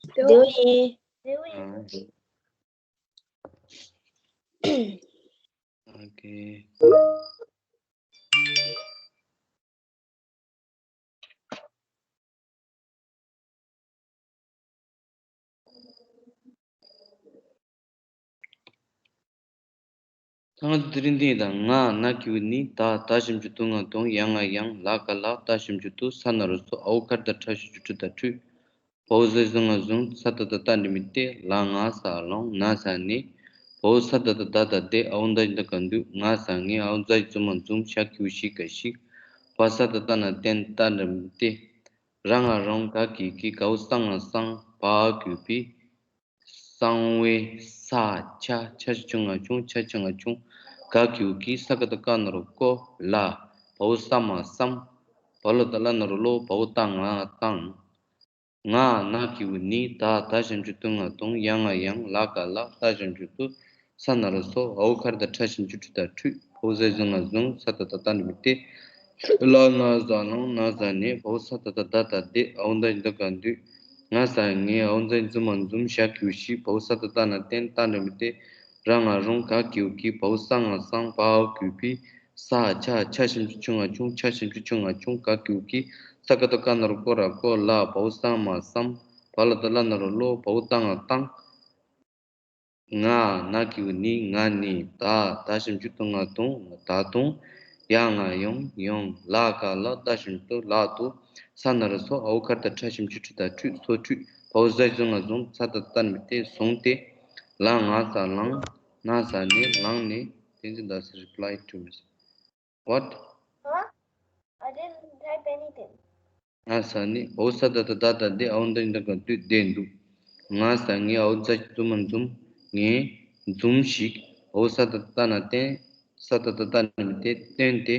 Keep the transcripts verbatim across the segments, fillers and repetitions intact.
བདེ་པོ་ཡིན། ཨ། ཨོ་ཁེ། ཐང་དུ་རིན་ཏིང་དང་ང་ན་གི་གུ་ནི། ད་ད་ཞབས་ཀྱུ་དུ་ང་དུང་། ཡ་ང་ཡང་། ལ་ག་ལགས། ད་ཞབས་ཀྱུ་དུ། ས་ན་རོ་སོ། འ་འོག་ག་ར་བཏགས་ཕྲ་ཞབས་ཀྱུ་ཕྲུ་ད་ཕྲུས། བའོ་ཟ་ཟུར་ང་ཟུང་། ས་ཏ་བཏགས་སྟ་འགྲེང་བུ་སྟེ། ལ་ང་ས་ལང་། ན་ས་ནས། བའོ་ས་ཏ་བཏགས་སྡ་བཏགས་སྡེ། འ་འོག་ད་ཞབས་ཀྱུ་ད་ག་འདུས། ང་ས་ངས། འ་འོག་ཛ་ཞབས་ཀྱུ་ཛུ་མ་འཛུམ། ཞ་གི་གུ་ཞི་ག་ཞིག་བ་ས་ཏ་བཏགས་ན་བཏན། སྟ་འགྲེང་བུ་སྟེ། ར་ང་རང་། ག་གི་གུ་གི། གའོ་ས་ང་སང་། བའོ་གི་གུ་བི། གསང་བའི་ས། ཆ་ཆ་ཞབས་ཀྱུ་ང་ཆུང་། ཆ་ཆ་ང་ཆུང་། ག་གི་གུ་གི། ས་ཀ་བཏགས་སྐ་ན་རོ་སྐོ། ལ། བའོ་ས་མ་སམ། བ་ལ་བཏགས་བླ་ན་རོ་བློ། བའོ་ཏ་ང་བཏང་། ང་ན་གི་གུ་ནི། ད་ད་ཞབས་ཀྱུ་དུ་ང་དུང་། ཡ་ང་ཡང་། ལ་ག་ལགས། ད་ཞབས་ཀྱུ་དུ། ས་ན་རོ་སོ། འ་འོག་ག་ར་བཏགས་ཕྲ་ཞབས་ཀྱུ་ཕྲུ་ད་ཕྲུས། བའོ་ཟ་ཟུར་ང་ཟུང་། ས་ཏ་བཏགས་སྟ་འགྲེང་བུ་སྟེ། ལ་ང་ས་ལང་། ན་ས་ནས། བའོ་ས་ཏ་བཏགས་སྡ་བཏགས་སྡེ། འ་འོག་ད་ཞབས་ཀྱུ་ད་ག་འདུས། ང་ས་ངས། འ་འོག་ཛ་ཞབས་ཀྱུ་ཛུ་མ་འཛུམ། ཞ་གི་གུ་ཞི། བའོ་ས་ཏ་བཏགས་ན་བཏན། སྟ་འགྲེང་བུ་སྟེ། ར་ང་རུང་། ག་གི་གུ་གི། བའོ་ས་ང་སང་། བའོ་གི་གུ་བི། ས། ཆ་ཆ་ཞབས་ཀྱུ་ཆུ་ང་ཆུང་། ཆ་ཞབས་ཀྱུ་ཆུ་ང་ཆུང་། ག་གི་གུ་གི། ས་ཀ་བཏགས་སྐ་ན་རོ་སྐོ་ར་སྐོ། ལ། བའོ་ས་མ་སམ། བ་ལ་བཏགས་བླ་ན་རོ་བློ། བའོ་ཏ་ང་བཏང་། ང་ན་གི་གུ་ནི། ང་ནི། ད་ད་ཞབས་ཀྱུ་དུ་ང་དུང་། ད་དུང་། ཡ་ང་ཡོང་། ཡོང་། ལ་ག་ལགས། ད་ཞབས་ཀྱུ་དུ། ལགས་ཏུ། ས་ན་རོ་སོ། འ་འོག་ག་ར་བཏགས་ཕྲ་ཞབས་ཀྱུ་ཕྲུ་ད་ཕྲུས། སོ་ཕྲུས། བའོ་ཟ་ཟུར་ང་ཟུང་། ས་ཏ་བཏགས་སྟ་འགྲེང་བུ་སྟེ། བཟུང་སྟེ། ལ་ང་ས་ལང་། ན་ས་ནས། ལངས་ནས། བསྟན་འཛིན་ཟླ་ཟེར། Reply to me. What? Huh? I didn't type anything. ང་ས་ནས། བའོ་ས་ཏ་བཏགས་སྡ་བཏགས་སྡེ། འ་འོག་ད་ཞབས་ཀྱུ་ད་ག་འདུས། བསྡད་འདུག་ང་ས་ངས། འ་འོག་ཛ་ཞབས་ཀྱུ་ཛུ་མ་འཛུམ། ངས། འཛུམ་ཞིག་བའོ་ས་ཏ་བཏགས་སྟ་ན་བསྟན། ས་ཏ་བཏགས་སྟ་འགྲེང་བུ་སྟེ། བསྟན་ཏེ།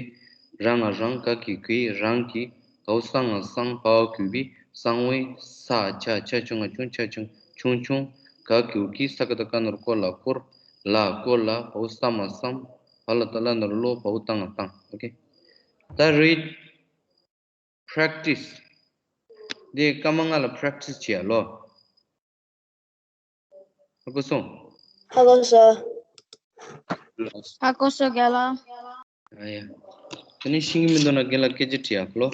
ར་ང་རང་། ག་གི་གུ་གི། རང་གི། གའོ་ས་ང་སང་། བའོ་གི་གུ་བི། གསང་བའི་ས། ཆ་ཆ་ཞབས་ཀྱུ་ང་ཆུང་། ཆ་ཆུང་ཆུང་ཆུང་། ག་གི་གུ་གི། ས་ཀ་བཏགས་སྐ་ན་རོ་སྐོ་ལ་སྐོར། ལ་སྐོར་ལ། བའོ་ས་མ་སམ། བ་ལ་བཏགས་བླ་ན་རོ་བློ། བའོ་ཏ་ང་བཏང་། ཨོ་ཁེ། ད་རེད། Practice. འདི་སྐར་མ་ལྔ་ལ་practice བྱེད་ཡ་ལོ། ཧ་གོ་སོང་། ཧ་གོ་སོང་། ཧ་གོ་སོང་རྒན་ལགས། ཨ་ཡ། ད་ནི་ཤེས་ཀྱི་མི་འདུག་ན་རྒན་ལགས་སྐད་ཆ་དྲི་ཡ་ལོ།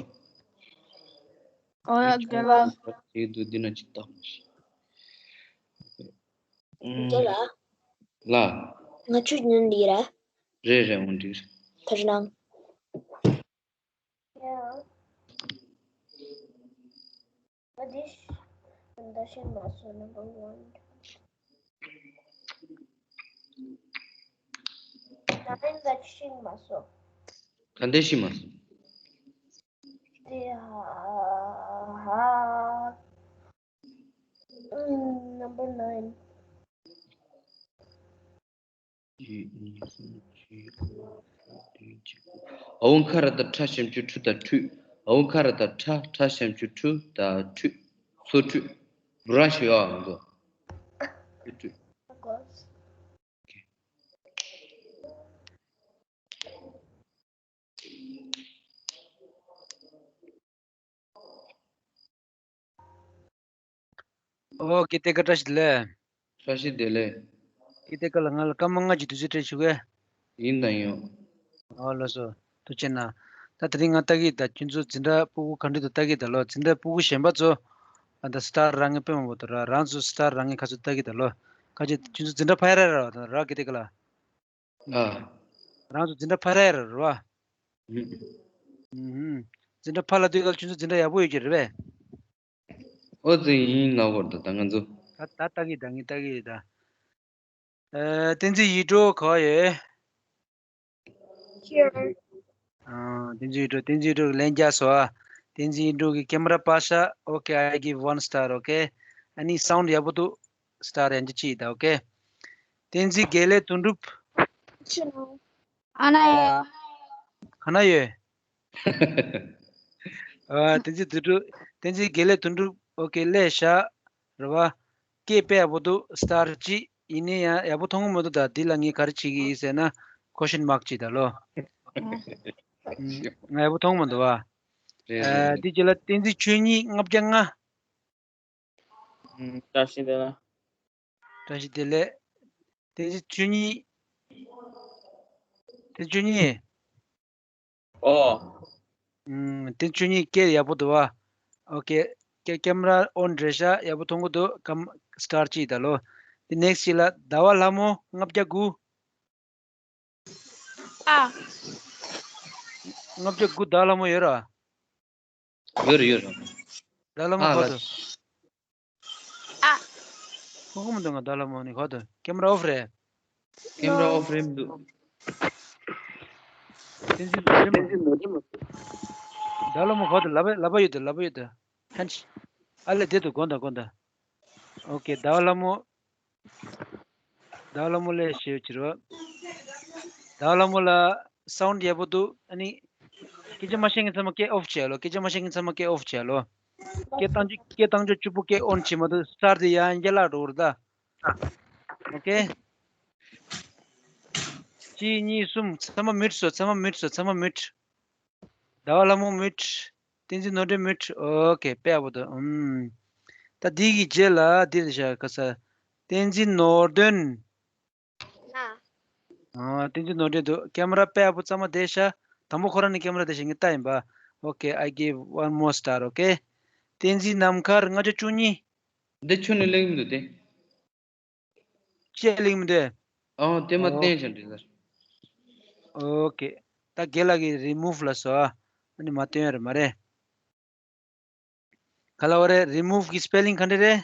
ཨོ་ཡ་རྒན་ལགས། ཡིག་འདུག་འདི་ན་ཅིག་བལྟ། རྒན་ལགས། ལ། ང་ཆུ་ཉོན་འདི་ར། རེད་རེད། འོང་འགྲིག་རེད། ཐར་ནང་། ཡ། ཨ་འདི་ཤ་འདི་ཤེས་མ་སོང་། Number one. ད་ལན་ད་ཤེས་མ་སོང་། ག་འདི་ཤེས་མ་སོང་། དེ་ཧ་ཧ། ཨུམ། Number nine. གཅིག་གཉིས་གསུམ་བཞི་ལྔ་དྲུག་བདུན་བརྒྱད་དགུ། འ་འོག་ཁ་ར་བཏགས་ཁྲ་ཞབས་ཀྱུ་ཁྲུ་དང་ཁྲུས། འ་འོག་ཁ་ར་བཏགས་ཁྲ། ཁྲ་ཞབས་ཀྱུ་ཁྲུ་དང་ཁྲུས། སོ་ཁྲུས། brush ཡོད་ཨ་མགོ། སོ་ཁྲུས། ཨོ་ཀེ། ཏེ་ཀ་བཀྲ་ཤིས་བདེ་ལེགས། བཀྲ་ཤིས་བདེ་ལེགས། ཀེ་ཏེ་ཀ་ལ་ང་ལ་སྐར་མ་ལྔ་གི་དུས་ཚོད་སྤྲད་ཆོག་གས། ཡིན་དང་ཡོད། ཨོ་ལགས་སོ། ཐུགས་རྗེ་གནང་། ད་དེ་རིང་ང་ལྟ་གི་ད་ཁྱོད་ཚོ་འཛིན་གྲྭ་ཕྲུ་གུ་ག་འདྲ་འདུག་ལྟ་གི་ད་ལོ། འཛིན་གྲྭ་ཕྲུ་གུ་གཞན་པ་ཚོ་ཨ་ད་སི་ཊར་རག་མཁན་དཔེ་མང་པོ་འདུག་ར། རང་ཚོ་སི་ཊར་རག་མཁན་ག་ཚོད་ལྟ་གི་ད་ལོ། ག་ཅི་ཁྱོད་ཚོ་འཛིན་གྲྭ་ཕར་ར་ར་ར་ཀེ་ཏེ་ཀ་ལ། ཨ། རང་ཚོ་འཛིན་གྲྭ་ཕར་ར་ར་ར་བ། ཨུ་ཧུམ། འཛིན་གྲྭ་ཕར་ལ་སྡོད་སྐབས་ཁྱོད་ཚོ་འཛིན་གྲྭ་ཡག་པོ་ཡོད་ཀྱི་རེད་པས། ཨོ་ཙི་ཡིན་ལབ་དགོས་རེད་ད་ང་ཚོ། ད་ད་ལྟ་གི་ད་ངས་ལྟ་གི་ཡོད་ད། ཨ། བསྟན་འཛིན་ཡིད་སྒྲོན་ག་པར་ཡོད། Here. ཨ། བསྟན་འཛིན་ཡིད་སྒྲོན། བསྟན་འཛིན་ཡིད་སྒྲོན་གྱིས་ལན་རྒྱག་སོང་ཨ། བསྟན་འཛིན་ཡིད་སྒྲོན་གྱི་camera པར་བཞག Okay, I give one star, okay? ཨ་ནི་sound ཡག་པོ་འདུག་སི་ཊར་ཡང་ཅི་ཅི་ད། ཨོ་ཀེ། བསྟན་འཛིན་དགེ་ལེགས་དོན་གྲུབ། ཨ་ན་ཡོད། ག་ན་ཡོད། ཨ། བསྟན་འཛིན་དོན་གྲུབ། བསྟན་འཛིན་དགེ་ལེགས་དོན་གྲུབ། ཨོ་ཀེ་སླེབས་ཤག་རེད་བ། སྐད་དཔེ་ཡག་པོ་འདུག་སི་ཊར་གཅིག་ཡིན་ནའི་ཡང་ཡག་པོ་མཐོང་གི་མི་འདུག་ད་འདི་ལ་ངས་ག་རེ་བྱེད་ཀྱི་ཡིན་ཟེར་ན་question mark གཅིག་ད་ལོ། ཨ། ང་ཡག་པོ་མཐོང་གི་མི་འདུག་བ། རེད། ཨ། རེད། འདི་རྗེས་ལ་བསྟན་འཛིན་ཆོས་ཉིད་ལྔ་བརྒྱ་ལྔ། ཨུམ། བཀྲ་ཤིས་བདེ་ལེགས། བཀྲ་ཤིས་བདེ་ལེགས། བསྟན་འཛིན་ཆོས་ཉིད། བསྟན་འཛིན་ཆོས་ཉིད། ཨོ། ཨུམ། བསྟན་འཛིན་ཆོས་ཉིད་སྐད་ཡག་པོ་འདུག་བ། ཨོ་ཀེ། ཀེ་ཀེམ་ར་ཨོན་རེད་ཤག་ཡག་པོ་མཐོང་གི་འདུག་ཀམ་སི་ཊར་ཅིག་ད་ལོ། དེ་ནེག་སི་ཊི་ཅིག་ལ་ཟླ་བ་ལྷ་མོ་ལྔ་བརྒྱ་དགུ། ཨ། ལྔ་བརྒྱ་དགུ་ཟླ་བ་ལྷ་མོ་ཡོད་ར། ཡོད་རེད་ཡོད་རེད། ཟླ་བ་ལྷ་མོ་ཨ་ག་ལ། དུ། ཨ། ཁོ་ཁོ་མི་འདུག་ང་ཟླ་བ་ལྷ་མོ་ནི་ག་དུ། ཀེམ་ར་ཨོཕ་རེད། ཀེམ་ར་ཨོཕ་རེད་མི་འདུག་བསྟན་འཛིན་ནོར་འདྲེན་མ། ཟླ་བ་ལྷ་མོ་ག་དུ། ལབ་པ་ལབ་པ་ཡོད་དུ། ལབ་པ་ཡོད་དུ། ཧན་ཤི། ཨ་ལེ་དེ་དུ་དགོན་དང་དགོན་དང་། ཨོ་ཀེ། ཟླ་བ་ལྷ་མོ། ཟླ་བ་ལྷ་མོ་ལས་ཞེས་བྱེད་རོགས། ཟླ་བ་ལྷ་མོ་ལ་སའུན་ཌི་ཡག་པོ་འདུག་ཨ་ནི། སྐད་ཆ་མ་བཤད་མཁན་ཚང་མ་སྐད་ཨོཕ་བྱས་ལོ། སྐད་ཆ་མ་བཤད་མཁན་ཚང་མ་སྐད་ཨོཕ་བྱས་ལོ། སྐད་བཏང་ཆོག་སྐད་བཏང་ཆོག་བཅུ་པོ་སྐད་ཨོན་བྱེད་མ་འདུག་སར་དེ་ཡང་རྒྱ་ལག་འགྲོ་རུ་ད། ཨོ་ཀེ། གཅིག་གཉིས་གསུམ། ཚང་མ་མིའུཊ་སོ། ཚང་མ་མིའུཊ་སོ། ཚང་མ་མིའུཊ། ཟླ་བ་ལྷ་མོ་མིའུཊ། བསྟན་འཛིན་ནོར་འདྲེན་མིའུཊ། ཨོ་ཀེ། དཔེ་ཡག་པོ་འདུག་ཨུམ། ད་འདི་གི་རྗེས་ལ་འདི་རེད་ཤག་ག་ས། བསྟན་འཛིན་ནོར་དོན། ལ། ཨ། བསྟན་འཛིན་ནོར་འདྲེན་འདུག་ཀེམ་ར་དཔེ་ཡག་པོ་གཙང་མ་བསྡད་ཤག་དང་པོ་ཁོ་རང་ནས་ཀེམ་ར་བསྡད་ཤག་ངས་ལྟ་ཡིན་པ། ཨོ་ཀེ། I give one more star, okay? བསྟན་འཛིན་ནམ་མཁར་ལྔ་བརྒྱ་བཅུ་གཉིས། འདི་ཁྱོན་ནས་གླེང་མི་འདུག་སྟེ། ཅི་གླེང་མི་འདུག་ཨོ། དེ་མ་བསྟན་ཤག་འདྲི་ཟེར། ཨོ་ཀེ། ད་རྒན་ལགས་ཀྱིས་རི་མུབ་ལ་སོ། ཨ་ནི་མ་བསྟན་ཡ་རེད་མ་རེད། ག་ལ་བ་རེད། རི་མུབ་གི་སི་པེ་ལིང་ག་འདྲ་རེད།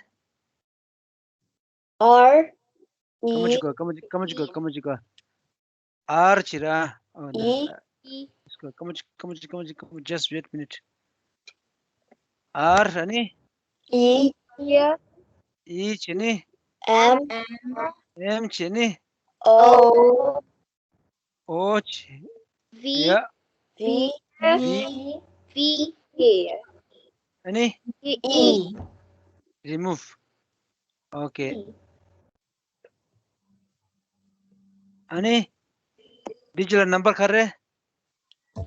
R ཀ་མ་ཅི་E ཀ་ཀ་མ་ཅི་ཀ་མ་ཅི་ཀ་ཀ་མ་ཅི་ཀ་ཨར་ཅི་ར། ཨོ་ད། E E ཀ་མ་ཅི་ཀ་མ་ཅི་ཀ་མ་ཅི་ཀ་མ། Just wait minute. ཨར་ཨ་ནི། E ཨི་བྱས་ནི། M ཨེམ་བྱས་ནི། O ཨོ་བྱས། V 呀 V V V E ཨ་ནི། E remove. Okay. ཨ་ནི། འདི་ཅི་ལ་ནམ་བར་ག་རེ།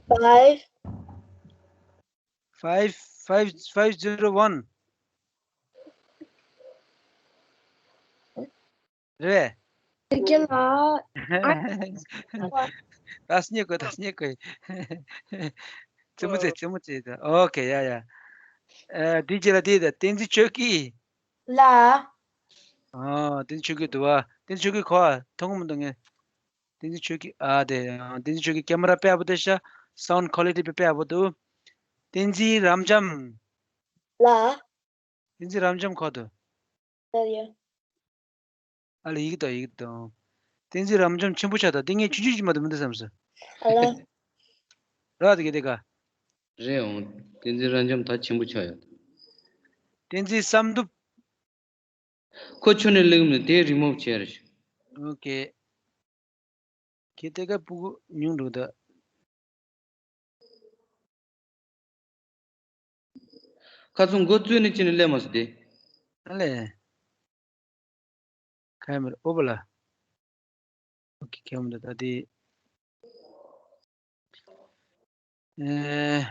five five five five zero one. རེད། དེ་ལ། ད་སྙེག་དགོས། ད་སྙེག་དགོས། རྩེད་མོ་རྩེ། རྩེད་མོ་རྩེ་ད། Okay. ཡ་ཡ། ཨ། འདི་ཅི་ལ་འདི་ད་བསྟན་འཛིན་ཆོས་སྐྱིད། ལ། ཨ། བསྟན་འཛིན་ཆོས་སྐྱིད་འདུག་བ། བསྟན་འཛིན་ཆོས་སྐྱིད་ཁོ་མཐོང་གི་མི་འདུག་ངས། བསྟན་འཛིན་ཆོས་སྐྱིད། ཨ་དེ། ཨ། བསྟན་འཛིན་ཆོས་སྐྱིད་ཀེ་མ་ར་དཔེ་ཡག་པོ་འདུག་ཤག sound quality དཔེ་ཡག་པོ་འདུག་བསྟན་འཛིན་རབ་འབྱམས། ལ། བསྟན་འཛིན་རབ་འབྱམས་ཁོ་འདུག་ཨ་ལ་ཡིག་དང་ཡིག་དང་། བསྟན་འཛིན་རབ་འབྱམས་ཆེན་པོ་ཆགས་ད། དེ་ངས་ཆུང་ཆུང་ཅིག་མ་གཏོགས་མི་འདུག་བསམ་སོང་། ཨ་ལ། ར་དེ་ག་དེ་ག་རེད་འོང་། བསྟན་འཛིན་རབ་འབྱམས་ད་ཆེན་པོ་ཆགས་ཡོད། བསྟན་འཛིན་བསམ་གྲུབ། ཁོ་ཆུང་ནས་གླེང་མི་དེ་རི་མུབ་བྱས་རེད། ཨོ་ཀེ། ཁྱེད་དེ་ག་སྤུ་གུ་ཉུང་འགྲོ་ད། ཁ་ཚོན་མགོ་བཙུགས་ནས་ཅི་ནས་སླེབས་མ་སོང་དེ། ཨ་ལས། ཁ་མེར་ཨོ་བ་ལ། ཨོ་ཀེ། ཁ་མེར་ད་དེ། ཨེ།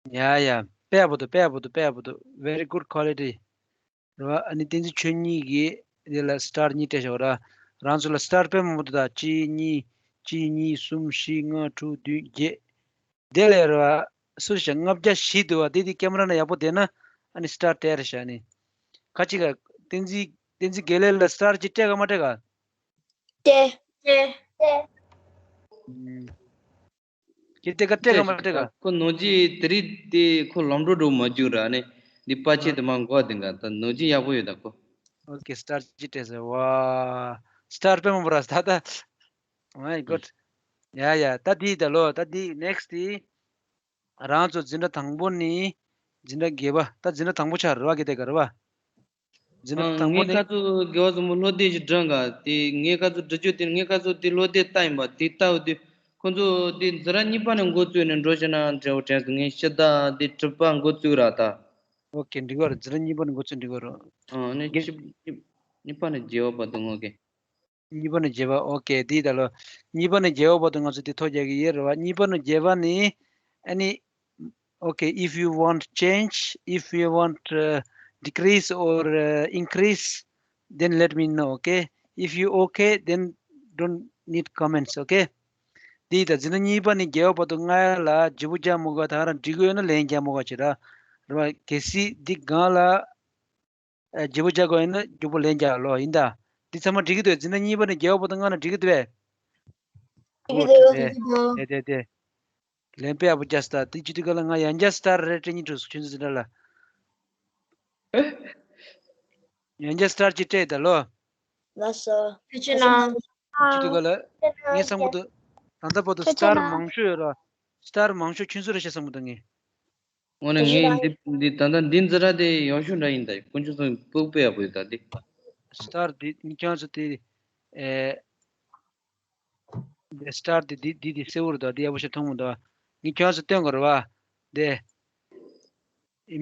ཡ་ཡ། དཔེ་ཡག་པོ་འདུག་དཔེ་ཡག་པོ་འདུག་དཔེ་ཡག་པོ་འདུག very good quality. རེད་བ། ཨ་ནི་བསྟན་འཛིན་ཆོས་ཉིད་ཀྱིས་དེ་ལ་སི་ཊར་གཉིས་སྤྲད་བཞག་ར། རང་ཚོ་ལ་སི་ཊར་དཔེ་མང་པོ་འདུག་ད་གཅིག་གཉིས། གཅིག་གཉིས། གསུམ། བཞི། ལྔ། དྲུག་བདུན། བརྒྱད། དེ་ལས་རེད་བ། སུ་ཞིག་ལྔ་བརྒྱ་བཞི་འདུག་བ། དེ་དེ་ཀེ་མ་ར་ནང་ཡག་པོ་བསྡད་ན་ཨ་ནི་སི་ཊར་སྤྲད་རེད་ཤག་ཨ་ནི། ཁ་ཅིག་ག་བསྟན་འཛིན་བསྟན་འཛིན་དགེ་ལེགས་ལ་སི་ཊར་ཅིག་སྤྲད་ག་མ་སྤྲད་ག་སྤྲད། སྤྲད། ཨུམ། ཁྱེད་དེ་ག་སྤྲད་ག་མ་སྤྲད་ག་ཁོ་ནོར་གྱི་དེ་རིགས་དེ་ཁོ་ལམ་འགྲོ་འགྲོ་མ་རྒྱུག་ར་ནི། འདི་པ་ཆེ་དེ་མ་འགོ་དེ་ག་ད་ནོར་གྱི་ཡག་པོ་ཡོད་ད་ཁོ། ཨོ་ཀེ། སི་ཊར་ཅིག་སྤྲད་ཟེར་བ། སི་ཊར་དཔེ་མང་པོ་ར་ད་ད། Oh my god. ཡ་ཡ། ད་འདི་ད་ལོ། ད་འདི་ནེག་སི་ཊི་དེ། རང་ཚོ་འཛིན་གྲྭ་དང་པོ་ནས་འཛིན་གྲྭ་བརྒྱད་པ། ད་འཛིན་གྲྭ་དང་པོ་ཆགས་རེད་བ། ག་དེ་ག་རེད་བ། འཛིན་གྲྭ་དང་པོ་ངའི་ནས། ཁ་ཚོ་དགེ་བ་བཟང་པོ་བློ་གཏད་ཅིག་དྲངས་ག་དེ་ངའི་ཁ་ཚོ་འདྲི་རྒྱུ་དེ་ངའི་ཁ་ཚོ་དེ་བློ་གཏད་ལྟ་ཡིན་པ་དེ་ལྟ་བུ་དེ་ཁོ་ཚོ་དེ་འཛིན་གྲྭ་གཉིས་པ་ནས་འགོ་བཙུགས་ནས་འགྲོ་ཤེ་ན་འདྲ་བོ་དྲན་སོང་། ངས་ཕྱི་ཟླ་དེ་དྲུག་པ་འགོ་བཙུགས་ར་ད། ཨོ་ཀེ། འགྲིག་ག་རེད། འཛིན་གྲྭ་གཉིས་པ་ནས་འགོ་བཙུགས་འགྲིག་ག་རེད། ཨ་ནི་གཉིས་པ་ནས་བརྒྱད་པ་བར་དུ་ངོ་གེ། གཉིས་པ་ནས་བརྒྱད་པ། ཨོ་ཀེ། དེ་ད་ལོ། གཉིས་པ་ནས་བརྒྱད་པ་བར་དུ་ང་ཚོ་དེ་ཐོ་རྒྱག་གི་ཡོད་རེད་བ། གཉིས་པ་ནས་བརྒྱད་པ་ནས་ any, okay, if you want change, if you want, uh, decrease or, uh, increase, then let me know, okay? If you okay, then don't need comments, okay? འདི་ད་འཛིན་གྲྭ་གཉིས་པ་ནས་བརྒྱད་པ་བར་དུ་ལྔ་ལ་བརྗེ་པོ་རྒྱག་མི་དགོས། ད་ག་རང་འགྲིག་གི་ཡོད་ན་ལན་རྒྱག་མི་དགོས་བྱེད་ར། རེད་བ། གལ་སྲིད་འདི་སྒང་ལ་ཨ་བརྗེ་པོ་རྒྱག་དགོས་ཡིན་ན་མགྱོགས་པོ་ལན་རྒྱག་ལོ། ཡིན་ད། འདི་ཚང་མ་འགྲིག་གི་འདུག་འཛིན་གྲྭ་གཉིས་པ་ནས་བརྒྱད་པ་བར་དུ་ལྔ་ན་འགྲིག་གི་འདུག་པས། འགྲིག་གི་འདུག་འགྲིག་གི་འདུག་དེ་དེ་དེ། ལན་དཔེ་ཡག་པོ་རྒྱག་སྟ། དེ་བྱེད་དུས་སྒང་ལ་ང་ཡང་བསྐྱར་སི་ཊར་རེ་སྤྲད་སྙིང་བྲོ་སོང་ཁྱོད་ཚོ་འཛིན་གྲྭ་ལ། ཡང་བསྐྱར་སི་ཊར་ཅིག་སྤྲད་ད་ལོ། ལགས་སོ། ཐུགས་རྗེ་གནང་། བྱེད་དུས་སྒང་ལ་ངས་བསམ་གི་འདུག་ད་ལྟ་བར་དུ་སི་ཊར་མང་ཤོས་ཡོད་ར། སི་ཊར་མང་ཤོས་ཁྱོད་ཚོ་རེད་ཤག་བསམ་གི་འདུག་ངས། དངོས་གནས་ངས་འདི་འདི་ད་ལྟ་འདི་འཛིན་གྲྭ་དེ་ཡག་ཤོས་འདྲ་ཡིན་ད། དཀོན་མཆོག་གསུམ་སྤུག་དཔེ་ཡག་པོ་ཡོད་ད་འདི། སི་ཊར་འདི་ངས་ཁྱོད་ཚོ་དེ་ཨེ། འདི་སི་ཊར་འདི་འདི་འདི་འདི་གསལ་བོ་རེད་ད། འདི་ཡག་པོ་ཞིག་མཐོང་མི་འདུག་ངས་ཁྱོད་ཚོ་སྟོན་དགོས་རེད་བ། འདི་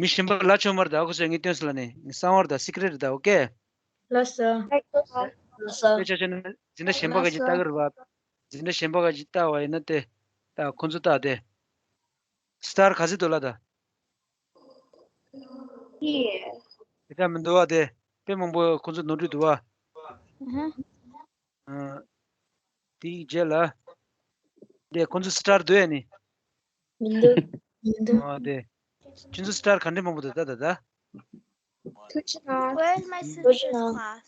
མི་གཞན་པ་ལ་ཆོག་མ་རེད་ད། ཨོ་ཁུ་སོ་ངས་སྟོན་སོང་ལ་ནི་ངས་གསང་བ་རེད་ད། སི་ཀི་རེ་ཊི་རེད་ད། ཨོ་ཁེ། ལགས་སོ། ལགས་སོ། དཔེ་ཆ་བཞག་ན་འཛིན་གྲྭ་གཞན་པ་ག་ཅིག་ལྟ་གི་རེད་བ། འཛིན་གྲྭ་གཞན་པ་ག་ཅིག་ལྟ་བ་ཡིན་ན་དེ་ད་ཁོ་ཚོ་ལྟ་དེ། སི་ཊར་ག་ཚོད་འདུག་ལ་ད། དེ་འདྲ་མི་འདུག་བ་དེ། དཔེ་མང་པོ་ཁོ་ཚོ་ནོར་འཁྲུལ་འདུག་བ། ཨ་ཧ། ཨ། དེའི་རྗེས་ལ། དེ་ཁོ་ཚོ་སི་ཊར་འདུག་ཨ་ནི། མི་འདུག་མི་འདུག་ཨ་དེ། ཁྱོད་ཚོ་སི་ཊར་ག་འདྲ་མང་པོ་འདུག་ད་ད་ད། ཐུགས་རྗེ་གནང་། Where is my sister's class?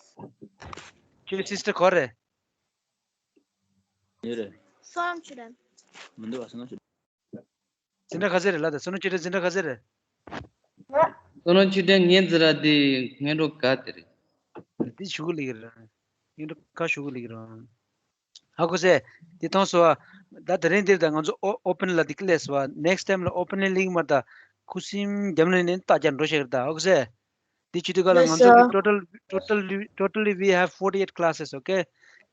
ཁྱོད་སི་སི་ཊར་ག་རེ་རེད། ཡོད་རེད། བསོད་ནམས་ཆོས་སྒྲོན། མི་འདུག་བ། བསོད་ནམས་ཆོས་སྒྲོན། འཛིན་གྲྭ་ག་ཚོད་རེད་ལ་ད། བསོད་ནམས་ཆོས་སྒྲོན་འཛིན་གྲྭ་ག་ཚོད་རེད། བསོད་ནམས་ཆོས་སྒྲོན་ངའི་འཛིན་གྲྭ་དེ་སྔོན་འགྲོ་ག་དེ་རེད། དེ་ཞུ་གི་ལིག་ར། སྔོན་འགྲོ་ག་ཞུ་གི་ལིག་ར། ཧ་གོ་སེ། དེ་མཐོང་སོ་བ། ད་དེ་རིང་འདིར་ད་ང་ཚོ་ཨོ་ཨོ་པན་ལ་དེ་ཀི་ལེ་སོ་བ། ནེགསི་ཊའིམ་ལ་ཨོ་པན་ལ་ལིང་མར་ད་ཁུ་སིམ་རྒྱབ་ལ་ནས་ལྟ་རྒྱ་འགྲོ་ཤེས་ར་ད། ཧ་གོ་སེ། དེ་བྱེད་དུས་སྒང་ལ་ང་ཚོ་གི་ལགས་སོ། Total, totally, totally we have forty-eight classes, okay?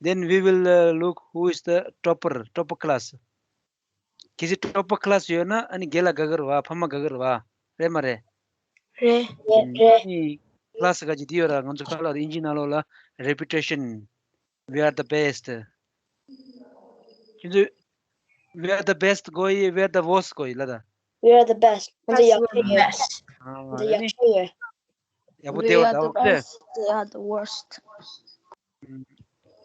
Then we will, uh, look who is the topper, topper class. གལ་སྲིད་ཊོ་པར་ཁི་ལ་སི་ཡོད་ན་ཨ་ནི་རྒན་ལགས་དགའ་གི་རེད་བ། ཕ་མ་དགའ་གི་རེད་བ། རེད་མ་རེད། རེད་རེད། ཨ་ནི་ཁི་ལ་སི་ག་ཅིག་འདི་ཡོད་ར། ང་ཚོ་ཁ་ལག་དབྱིན་ཇིའི་ནང་ལོགས་ལ་reputation, we are the best. ཁྱེད་ཚོས་we are the best གོ་ཡི། we are the worst གོ་ཡི་ལ་ད། We are the best. ང་ཚོ་ཡག་ཤོས་ཡོད། ང་ཚོ་ཡག་ཤོས་ཡོད། ཡག་པོ་བལྟས་པ་དང་། They are the best, they are the worst.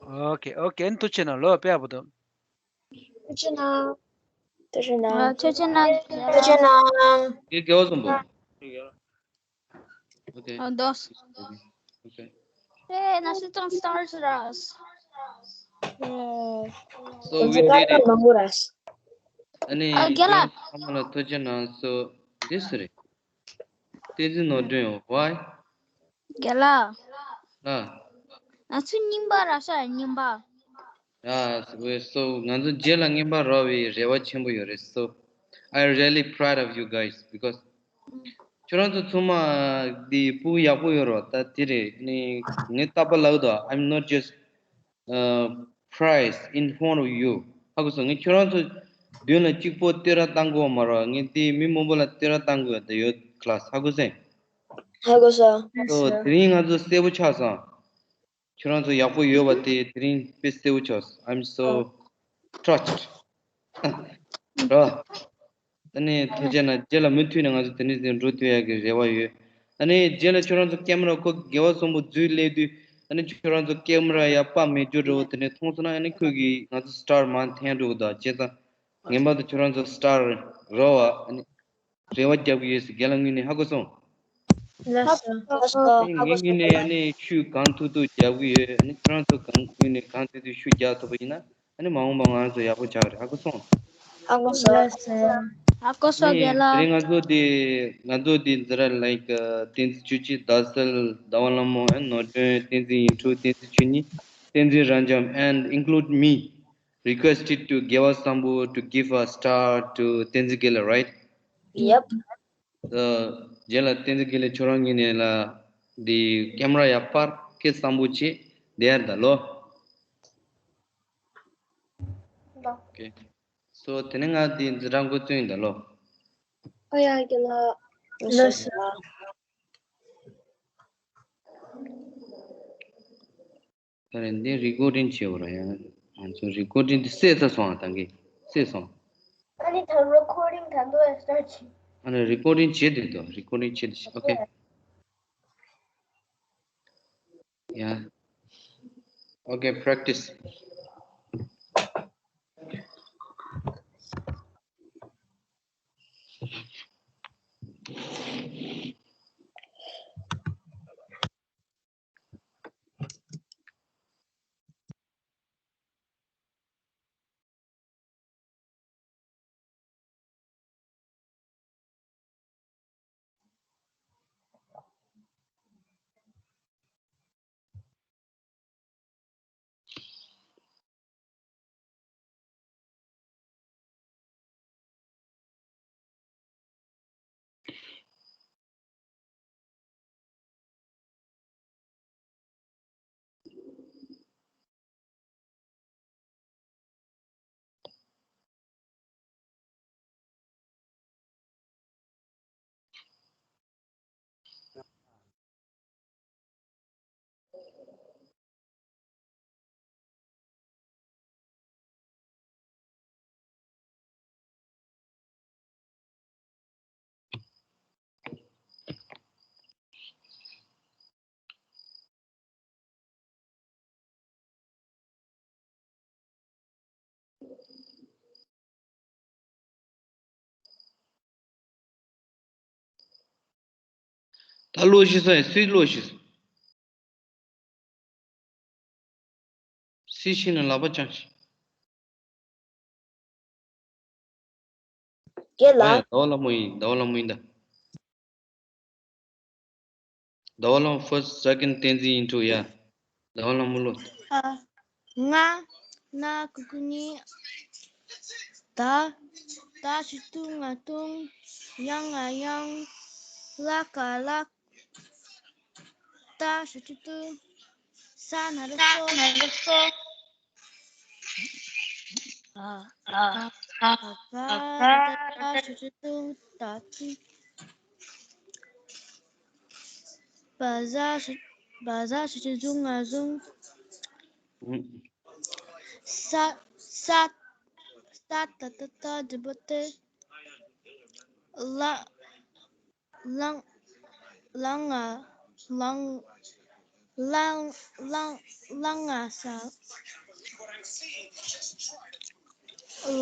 Okay, okay. ཨ་ནི་ཐུགས་རྗེ་གནང་ལོ། དཔེ་ཡག་པོ་འདུག་ཐུགས་རྗེ་གནང་། ཐུགས་རྗེ་གནང་། ཐུགས་རྗེ་གནང་། ཐུགས་རྗེ་གནང་། དགེ་དགེ་བ་གསུམ་པོ། Okay. ཨ་དོ། Okay. Okay. Hey, ན་སི་ཏོང་སི་ཊར་ར། So we did it. ཨ་ནི་ཨ་རྒན་ལགས། ཚང་མ་ལ་ཐུགས་རྗེ་གནང་། So this རེད། བསྟན་འཛིན་ནོར་སྒྲོན། Why? རྒན་ལགས། ཨ། ང་ཚོ་རྙིང་པ་ར་ཤག་རྙིང་པ། ཨ། So ང་ཚོ་རྗེས་ལ་རྔན་པ་རག་པའི་རེ་བ་ཆེན་པོ་ཡོད་རེད། So I really proud of you guys because ཁྱོད་རང་ཚོ་ཚང་མ་འདི་ཕྲུ་གུ་ཡག་པོ་ཡོད་རེད་བ། ད་དེ་རེད། ནི་ངས་རྟག་པར་ལབ་དོ། I'm not just uh, prize in front of you. ཧ་གོ་སོང་། ངས་ཁྱོད་རང་ཚོ་མདུན་ལ་གཅིག་པོ་བསྟོད་ར་བཏང་དགོས་མ་རེད། ངས་འདི་མི་མང་པོ་ལ་བསྟོད་ར་བཏང་དགོས་ད་ཡོད། ཁི་ལ་སི། ཧ་གོ་སོང་། ཧ་གོ་སོང་། So དེ་རིང་ང་ཚོ་གསལ་པོ་ཆགས་སོང་། ཁྱོད་རང་ཚོ་ཡག་པོ་ཡོད་པ་དེ་དེ་རིང་དཔེ་གསལ་པོ་ཆགས་སོང་། I'm so touched. རོ། ཨ་ནི་ཐུགས་རྗེ་གནང་། རྗེས་ལ་མུ་མཐུད་ནས་ང་ཚོ་དེ་འདྲ་ཞིག་འགྲོ་ཐུབ་ཡག་གི་རེ་བ་ཡོད། ཨ་ནི་རྗེས་ལ་ཁྱོད་རང་ཚོ་ཀེམ་ར་ཁོ་དགེ་བ་གསུམ་པོ་འཛུལ་སླེབས་དུས། ཨ་ནི་ཁྱོད་རང་ཚོ་ཀེམ་ར་ཡ་པ་མེད་རྒྱུ་འདྲ་བོ་དེ་འདྲ་མཐོང་སོང་ན། ཨ་ནི་ཁོས་གིས་ང་ཚོ་སི་ཊར་མར་འཐེན་འགྲོ་གི་འདུག་བྱས་ཙང་ངེས་པར་དུ་ཁྱོད་རང་ཚོ་སི་ཊར་རག་པ་ཨ་ནི་རེ་བ་རྒྱབ་ཀྱི་ཡོད་ཟེར་རྒན་ལགས་ངོས་ནས། ཧ་གོ་སོང་། ལགས་སོ། ལགས་སོ། ཨ་ནི་ངའི་ངོས་ནས་ཨ་ནི་ཤུགས་གང་ཐུབ་ཐུབ་རྒྱབ་ཀྱི་ཡོད། ཨ་ནི་ཁྱོད་རང་ཚོ་གང་ངོས་ནས་གང་ཐུབ་ཐུབ་ཤུགས་རྒྱག་ཐུབ་པ་ཡིན་ན། ཨ་ནི་མ་འོངས་པ་ང་རང་ཚོ་ཡག་པོ་ཆགས་རེད། ཧ་གོ་སོང་། ཧ་གོ་སོང་། ལགས་སོ། ཧ་གོ་སོང་། ཨ་ནི་རྒན་ལགས། དེ་རིང་ང་ཚོ་དེ་ང་ཚོ་དེ་འཛིན་གྲྭ་like བསྟན་འཛིན་ཆོས་སྐྱིད། རྡ་སིལ། ཟླ་བ་ལྷ་མོ། ཨ་ནི་ནོར་སྒྲོན། བསྟན་འཛིན་ཡིག་དྲུག། བསྟན་འཛིན་ཆོས་ཉིད། བསྟན་འཛིན་རབ་འབྱམས། And include me requested to give us some to give a star to བསྟན་འཛིན་དགེ་ལེགས། Right? Yep. རྗེས་ལ་བསྟན་འཛིན་དགེ་ལེགས་ཁྱོད་རང་ངོས་ནས་ལ་འདི་ཀེམ་ར་ཡ་པར་སྐད་གཙང་པོ་བྱས་བསྡད་ཡར་ད་ལོ། Okay. So དེ་ནས་ང་འདི་འཛིན་གྲྭ་འགོ་བཙུགས་ཡིན་ད་ལོ། ཨོ་ཡ་རྒན་ལགས། ལགས་སོ། ད་རེས་འདི་རི་ཀོར་ཌིང་བྱེད་དགོས་ར། ཡང་ང་ཚོ་རི་ཀོར་ཌིང་འདི་བསད་ཚར་སོང་ཨ། ད་གིན་བསད་སོང་། ཨ་ནི་ད་རི་ཀོར་ཌིང་ད་དུང་སི་ཊར་ཊི་བྱེད། ཨ་ནི་རི་ཀོར་ཌིང་བྱེད་དེ་འདུག་རི་ཀོར་ཌིང་བྱེད་དེ། ཨོ་ཁེ། Yeah. Okay, practice. ད་ཀློག་ཤེས་ས་ཡིན། སུས་ཀློག་ཤེས་སོང་། སུས་ཤེས་ན་ལག་པ་བརྐྱངས་ཤིག་རྒན་ལགས། ཨ་ཡ། ཟླ་བ་ལྷ་མོ་ཡིན། ཟླ་བ་ལྷ་མོ་ཡིན་ད། ཟླ་བ་ལྷ་མོ་first, second བསྟན་འཛིན་ཡིན་འགྲོ་ཡ། ཟླ་བ་ལྷ་མོ་ལོ། ཨ། ང་། ན་གུ་གུ་ནི། ད། ད་ཞབས་ཀྱུ་ང་གདུང་། ཡ་ང་དབྱངས། ལ་ག་ལགས། ཏ་ཞབས་ཀྱུ་ཏུ། ས་ན་རོ་སོ། ས་ན་རོ་སོ། ཨ། ཨ། ཨ། ཨ། ཏ་ཞབས་ཀྱུ་ཏུ། ཏ་ཏི། བ་ཟ་ཞབས། བ་ཟ་ཞབས་ཀྱུ་ཛུ་ང་བཟུང་། ས། ས། ས་ཏ་ཏ་ཏ་འགྲེང་བུ་ཏེ། ལ། ལང་། ལང་ང་། ལང་། ལང་། ལང་། ལང་ང་ས།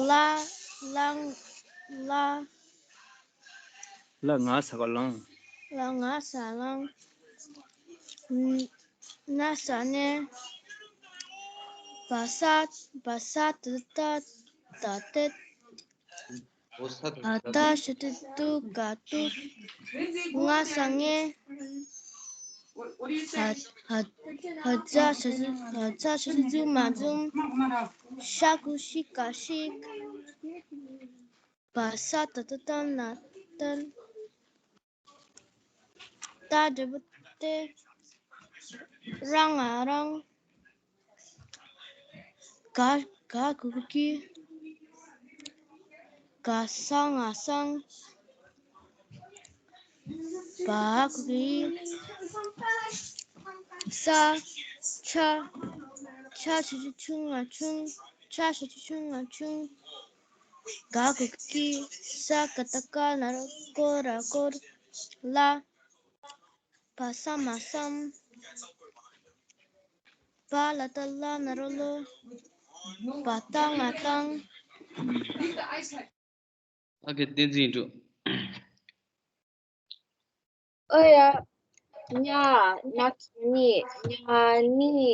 ལ། ལང་། ལ། ལ་ང་ས་ག་ལང་། ལ་ང་ས་ལང་། ན་ས་ནེ། བ་ས། བ་ས་ཏ་ཏ་ཏ་ཏེ། བ་ད་ཞབས་ཀྱུ་དུ་ག་དུ། ང་ས་ངེ། ཧ། ཧ། ཧ་ཛ་ཞབས་ཀྱུ། ཧ་ཛ་ཞབས་ཀྱུ་ཛུ་མ་འཛུམ། ཤ་གུ་ཤི་ག་ཤིག་བ་ས་ཏ་ཏ་ཏ་ན་ཏན། ཏ་འགྲེང་བུ་ཏེ། ར་ང་རང་། ག། ག་གུ་གུ་གི། ག་ས་ང་སང་། བ་གུ་གུ་གི། ས། ཆ། ཆ་ཞབས་ཀྱུ་ཆུ་ང་ཆུང་། ཆ་ཞབས་ཀྱུ་ཆུ་ང་ཆུང་། ག་གུ་གུ་གི། ས་ཀ་ཏ་ཀ་ན་རོ་ཀོ་ར་ཀོར། ལ། བ་ས་མ་སམ། བ་ལ་ཏ་ལ་ན་རོ་ལོ། བ་ཏ་ང་ཏང་། ཨ་ཁེ་བསྟན་འཛིན་འགྲོ། ཨོ་ཡ། ཉ། ན་གི་ཉི། ཉ་ནི།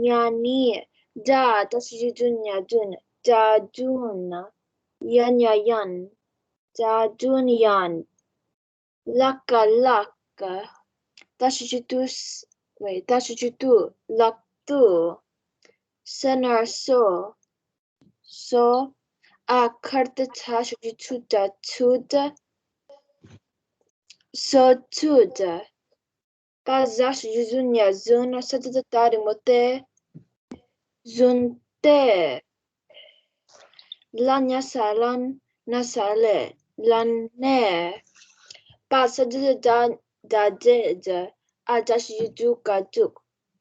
ཉ་ནི། ཌ། ད་ཞབས་ཀྱུ་ཌུ་ཉ་ཌུན། ཌ་ཌུན། ཡ་ཉ་ཡན། ཌ་ཌུན་ཡན། ལ་ཀ་ལགས། ད་ཞབས་ཀྱུ་ཏུ། ཝེ། ད་ཞབས་ཀྱུ་ཏུ། ལག་ཏུ། ས་ན་རོ་སོ། སོ། ཨ་གར་ཏ་ཚ་ཞབས་ཀྱུ་ཚུ་ཏ་ཚུད། སོ་ཚུད། པ་ཟ་ཞབས་ཀྱུ་ཟུ་ཉ་ཟུན། ས་ཏ་ཏ་ཏ་འགྲེང་བུ་ཏེ། ཟུན་ཏེ། ལ་ཉ་ས་ལན། ན་ས་ལེ། ལན་ནེ། པ་ས་ཏ་ཏ་ཏ་ཌ་ཌེ་ཌ། ཨ་ད་ཞབས་ཀྱུ་ཌུ་ག་ཌུག་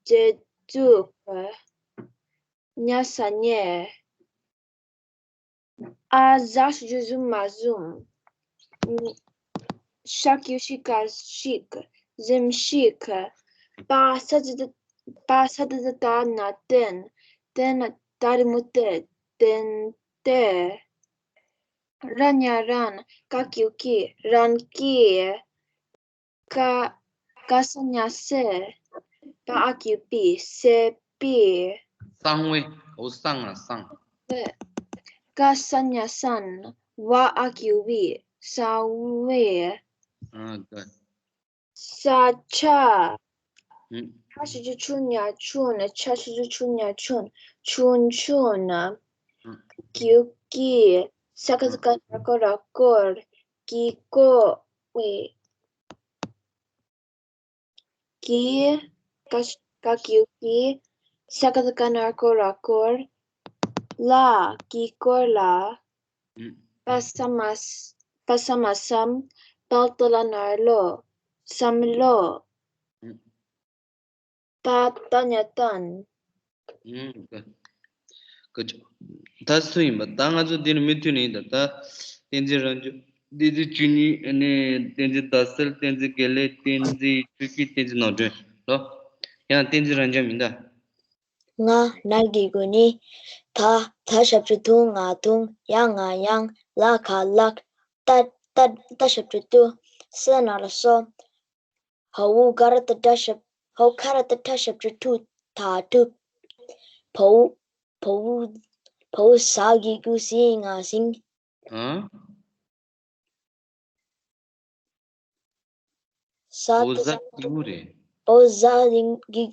ཌེ་ཌུག་ཉ་ས་ཉེ། ཨ་ཟ་ཞབས་ཀྱུ་ཟུ་མ་ཟུམ། ཤ་གི་གུ་ཤི་ག་ཤིག། ཟིམ་ཤིག། པ་ས་ཏ་པ་ས་ཏ་ཏ་ན་ཏན། ཏན་ཏ་རི་མོ་ཏེ། ཏན་ཏེ། ར་ཉ་རན། ཀ་གི་གུ་ཀི། རན་ཀི། ཀ་ཀ་ས་ཉ་སེ། པ་ཨ་གི་གུ་པི། སེ་པི། སང་བའི་འོ་སང་ང་སང་། ཀ་ས་ཉ་སན། བ་ཨ་གི་གུ་བི། ས་བེ། ཨ་ག་ས་ཆ། ཧུམ། ཆ་ཞབས་ཀྱུ་ཆུ་ཉ་ཆུན། ཆ་ཞབས་ཀྱུ་ཆུ་ཉ་ཆུན། ཆུན་ཆུན། ཧུམ། གི་གུ་ཀི། ས་ཀ་ས་ཀ་ན་རོ་ཀོ་ར་ཀོར། ཀི་ཀོ། ཨེ། ཀི། ཀ་ཀ་གི་གུ་ཀི། ས་ཀ་ས་ཀ་ན་རོ་ཀོ་ར་ཀོར། ལ། ཀི་ཀོར་ལ། ཧུམ། པ་ས་མ་ས་པ་ས་མ་སམ། པ་ཏ་ལ་ན་ལོ། སམ་ལོ། ཧུམ། ཏ་ཏ་ཉ་ཏན། ཨུམ། ཀ་ཀ་ཅོ། ད་སུ་ཡིན་པ། ད་ང་ཚོ་འདི་ནི་མུ་མཐུད་ནས་ཡིན་ད། ད་བསྟན་འཛིན་རང་བྱུང་། བསྟན་འཛིན་བཅུ་གཉིས། ཨ་ནི་བསྟན་འཛིན་ཟླ་གསལ། བསྟན་འཛིན་དགེ་ལེགས། བསྟན་འཛིན་ཆོས་སྐྱིད། བསྟན་འཛིན་ནོར་སྒྲོན་ལོ། ཡང་བསྟན་འཛིན་རང་བྱུང་མིན་ད། ང་ན་གི་གུ་ནི། ད་ད་ཞབས་ཀྱུ་དུ་ང་དུང་། ཡ་ང་ཡང་། ལ་ག་ལག་ཏ་ཏ་ཏ་ཞབས་ཀྱུ་ཏུ། ས་ན་རོ་སོ། ཧ་འུ་ག་ར་ཏ་ཏ་ཞབས། ཧ་འུ་ག་ར་ཏ་ཏ་ཞབས་ཀྱུ་ཐུ། ཐ་ཐུག་བ་འུ་བ་འུ་བ་འུ་ཟ་གི་གུ་ཟི་ང་ཟིང་། ཨ། ཟ་བ་འུ་ཏ་ཟ་ཟ་གི་གུ་རེད། བ་འུ་ཟ་ཟིང་གི་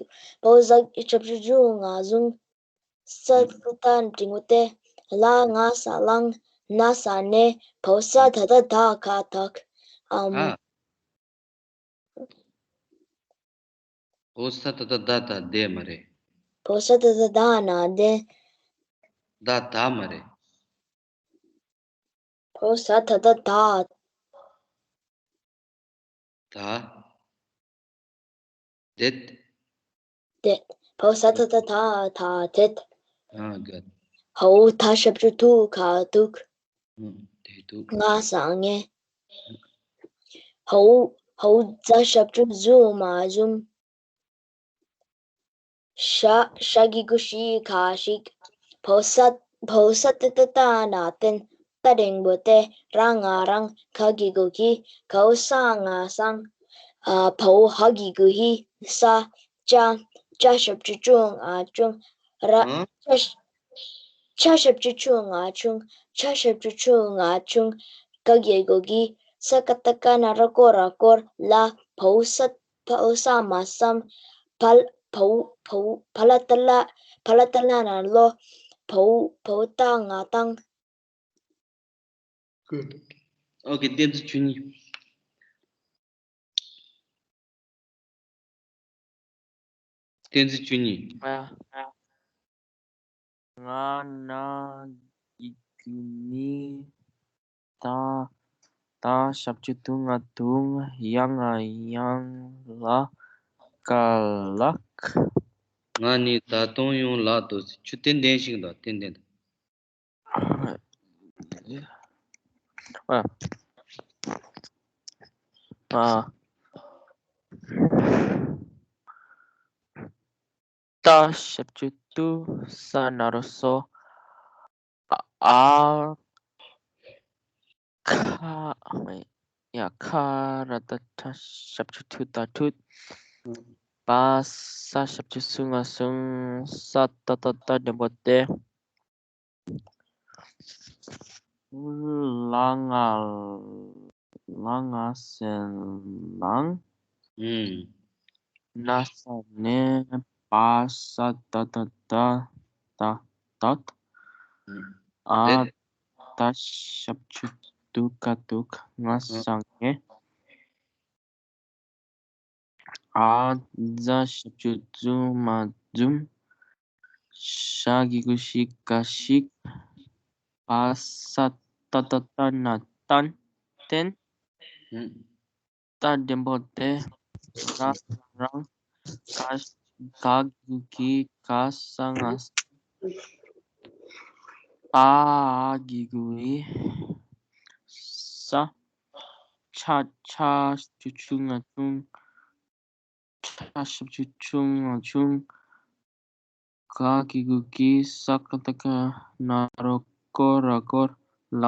བ་འུ་ཟ་ཞབས་ཀྱུ་ཟུ་ང་ཟུང་། ས་ཏ་ཏ་འབྲིང་བོ་ཏེ། ལ་ང་ས་ལང་། ན་ས་ནས། བ་འུ་ས་ད་ད་ད་ག་དག་ཨམ། ཨ། འོ་ས་ད་ད་ད་ད་དེ་མ་རེད། བ་འུ་ས་ད་ད་ད་ན་དེ། ད་ད་མ་རེད། བ་འུ་ས་ད་ད་ད། ད། དེད། དེད། བ་འུ་ས་ད་ད་ད་ད་དེད། ཨ་ག་ཧ་འུ་ད་ཞབས་ཀྱུ་དུ་ག་དུག་ཨ་དེ་དུག་ང་ས་ངེ། ཧ་འུ་ཧ་འུ་ཛ་ཞབས་ཀྱུ་ཛུ་མ་ཟུམ། ཤ་ཤ་གི་གུ་ཤི་ག་ཤིག་བ་འུ་ས་བ་འུ་ས་ཏ་ཏ་ཏ་ན་ཏན། ཏ་འགྲེང་བུ་ཏེ། ར་ང་རང་། ག་གི་གུ་གི་ག་འུ་ས་ང་སང་། ཨ་བ་འུ་ཧ་གི་གུ་ཧི། ས། ཅ། ཅ་ཞབས་ཀྱུ་ཅུ་ང་ཅུང་། ར། ཨང་། ཅ་ཅ་ཞབས་ཀྱུ་ཆུ་ང་ཆུང་། ཆ་ཞབས་ཀྱུ་ཆུ་ང་ཆུང་། ག་གི་གུ་གི་ས་ཀ་ཏ་ཀ་ན་རོ་ཀོ་ར་ཀོར། ལ། བ་འུ་ས། བ་འུ་ས་མ་སམ། བ་ལ། བ་འུ་བ་འུ་བ་ལ་ཏ་ལ། བ་ལ་ཏ་ལ་ན་ལོ། བ་འུ་བ་འུ་ཏ་ང་ཏང་། Good. Okay, བསྟན་འཛིན་ཆོས་ཉིད། བསྟན་འཛིན་ཆོས་ཉིད། ང་ང་ན་གི་གུ་ནི། ད་ད་ཞབས་ཀྱུ་དུ་ང་དུང་། ཡ་ང་ཡང་། ལ་ག་ལག་ང་ནི་ད་དུང་ཡང་ལག་ཏུ་ཆུ་ཏན་ཏན་ཞིག་དང་ཏན་ཏན་དང་། ཨ། ཨ། ཏ་ཞབས་ཀྱུ་ཏུ། ས་ན་རོ་སོ། ཨ། ཁ། ཡ། ཁ་ར་ཏ་ཁྲ་ཞབས་ཀྱུ་ཁྲུ་ད་ཁྲུད། པ་ས་ཞབས་ཀྱུ་སུ་ང་སུང་། ས་ཏ་ཏ་ཏ་འགྲེང་བུ་ཏེ། ལ་ང་ལ་ང་སེ་ལང་། ཨུམ། ན་ས་ནས། པ་ས་ཏ་ཏ་ཏ་ཏ་ཏ། ཨུམ། ཨ་ད་ཞབས་ཀྱུ་དུ་ག་དུག་ང་ས་ངེ། ཨ་ཛ་ཞབས་ཀྱུ་ཛུ་མ་ཛུམ། ཤ་གི་གུ་ཤི་ག་ཤིག་པ་ས་ཏ་ཏ་ཏ་ན་ཏན། ཏན། ཨུམ། ཏ་འགྲེང་བུ་ཏེ། ར་རང་། ག་ག་གི་གུ་གི་ག་ས་ང་ས། ཨ་གི་གུ་ཨི། ས། ཆ་ཆ་ཞབས་ཀྱུ་ཆུ་ང་ཆུང་། ཁྲ་ཞབས་ཀྱུ་ཁྲུ་ང་ཆུང་། ག་གི་གུ་གི། ས་ཀ་བཏགས་སྐ་ན་རོ་སྐོ་ར་སྐོར། ལ།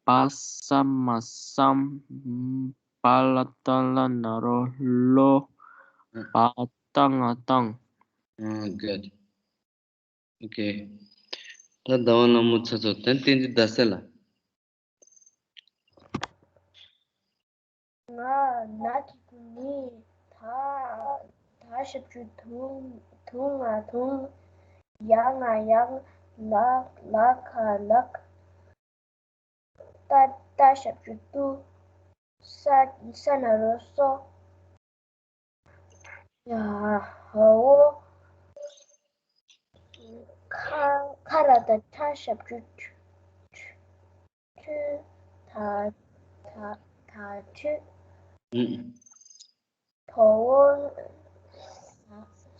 བ་ས་མ་བསམ། བ་ལ་བཏགས་སླ་ན་རོ་སློ། བ་ཏ་ང་བཏང་། ཨ། Good. Okay. ད་ཟླ་བ་ལྷ་མོ་ཚ་ཚོ་དེ་བསྟན་འཛིན་ཟླ་གསལ་ལ། ང་ན་གི་གུ་ནི། ད་ད་ཞབས་ཀྱུ་དུ་དུ་ང་དུང་། ཡ་ང་ཡང་། ལ་ལ་ག་ལག་ཏ་ཏ་ཞབས་ཀྱུ་ཏུ། ས་ས་ན་རོ་སོ། ཡ་འོ། ཁ་ཁ་ར་ཏ་ཁྲ་ཞབས་ཀྱུ་ཁྲུ། ཁྲུ། ད་ད་ད་ཁྲུ། ཨུ། བ་འོ།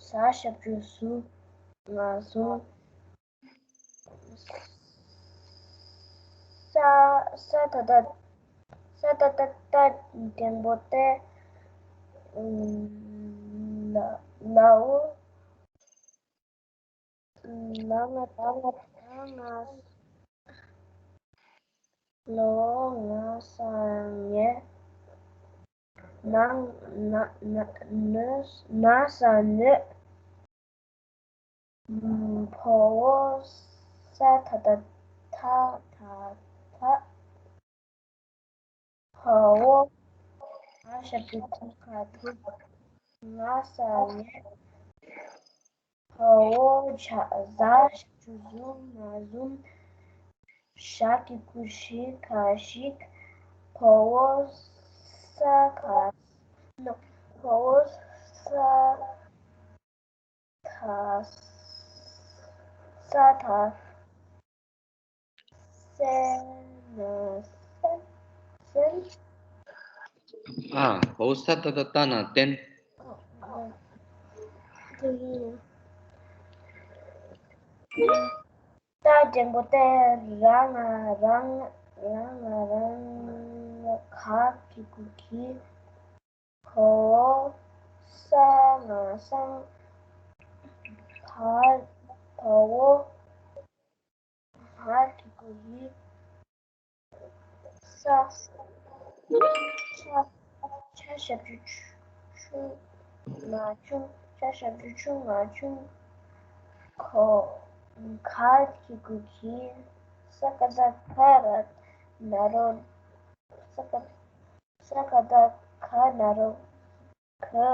ཟ་ཟ་ཞབས་ཀྱུ་ཟུ། ང་ཟུང་། ས་ས་ད་ད་ས་ད་ད་ད་འགྲེང་བུ་ཏེ། ལ་ལའོ། ལ་ང་ད་ང་ད་ང་ལོ་ང་ས་ངེ། ན་ན་ན་ནོ་ན་ས་ནོ། བ་འོ་ས་ད་ད་ཐ་ད་ཐ། བ་འོ་ས་ཞབས་ཀྱུ་ཐུ་ག་ཐུག་ང་ས་ངེ། བ་འོ་ཇ་ཟ་ཞབས་ཀྱུ་ཟུ་ང་ཟུམ། ཞ་གི་གུ་ཞི་ག་ཞིག་བ་འོ་ས་ག་ན་བ་འོ་ས་ད་ས་ད་སེ་ན་སེ་སེ། ཨ། བ་འོ་ས་ད་ད་ཏ་ན་བསྟན། ཏ་འགྲེང་བུ་ཏེ། ར་ང་རང་། ར་ང་རང་། ག་གི་གུ་གི། བ་འོ་ས་ང་སང་། བ་བ་འོ་ཧ་གི་གུ་ཧི། ས། ཆ་ཆ་ཞབས་ཀྱུ་ཆུ་ཆུ་ང་ཆུང་། ཆ་ཞབས་ཀྱུ་ཆུ་ང་ཆུང་། ག་ག་གི་གུ་གི། ས་ཀ་བཏགས་སྐ་ར་ན་རོ། ས་ཀ་ས་ཀ་བཏགས་སྐ་ན་རོ་སྐོ།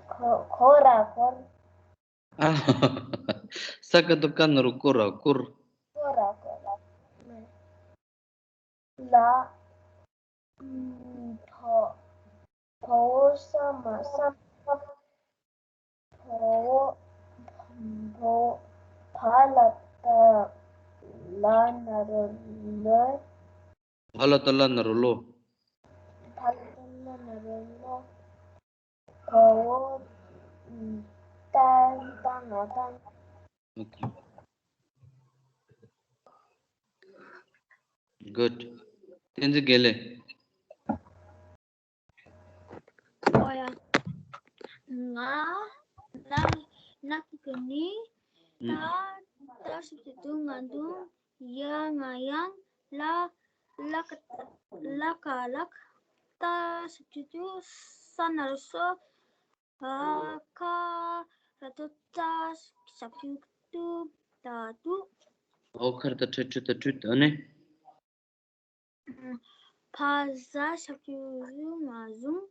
སྐོ་སྐོ་ར་སྐོར། ཨ། ས་ཀ་བཏགས་སྐ་ན་རོ་སྐོ་ར་སྐོར། སྐོ་ར་སྐོར། ལ། བ་བ་འོ་ས་མ་བསམ། བ་འོ་བ་འོ་བ་ལ་བཏགས་སླ་ན་རོ་སློ། བ་ལ་བཏགས་སླ་ན་རོ་སློ། བ་ལ་བཏགས་སླ་ན་རོ་སློ། བ་འོ་ཏ་ཏ་ང་བཏང་། Okay. Good. བསྟན་འཛིན་དགེ་ལེགས། ཨོ་ཡ། ང་ལ་ལ་གི་གུ་ནི། ད་ད་ཞབས་ཀྱུ་དུ་ང་དུང་། ཡ་ང་ཡང་། ལ་ལ་ཀ་ལ་ཀ་ལག་ཏ་ཞབས་ཀྱུ་ཏུ་ས་ན་རོ་སོ། ཨ་ཁ་ར་ཏ་ཏ་ཞབས་ཀྱུ་ཏུ་ཏ་ཏུ། ཨོ་ཁ་ར་ཏ་ཁྲ་ཁྲུ་ཏ་ཁྲུ་ཏ་ནི། ཕ་ཟ་ཞབས་ཀྱུ་ཟུ་ང་ཟུང་།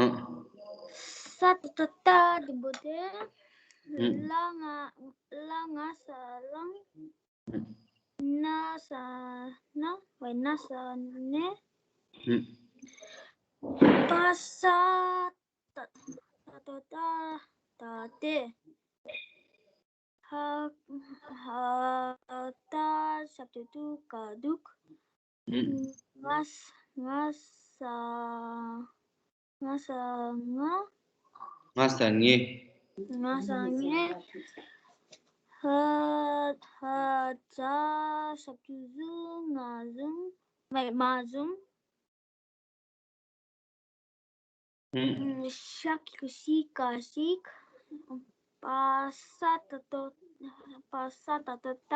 ཨ། ས་ཏ་ཏ་ཏ་འགྲེང་བུ་ཏེ། ཨུ། ལ་ང་ལ་ང་ས་ལང་། ཨུ། ན་ས་ན། བའི་ན་ས་ནེ། ཨུ། པ་ས་ཏ་ཏ་ཏ་ཏ་ཏེ། ཧ་ཧ་ཏ་ཞབས་ཀྱུ་ཏུ་ཀ་དུག། ཨུ། ང་ས་ང་ས་ང་ས་ང་། ང་ས་ངེ། ང་ས་ངེ། ཧ། ད་ད་ཞབས་ཀྱུ་ཟུ་ང་ཟུང་། མ་མ་ཟུང་། ཨུམ། ཨུམ། ཤ་གི་གུ་ཤི་ག་ཤིག་པ་ས་ཏ་ཏོ། པ་ས་ཏ་ཏོ་ཏ་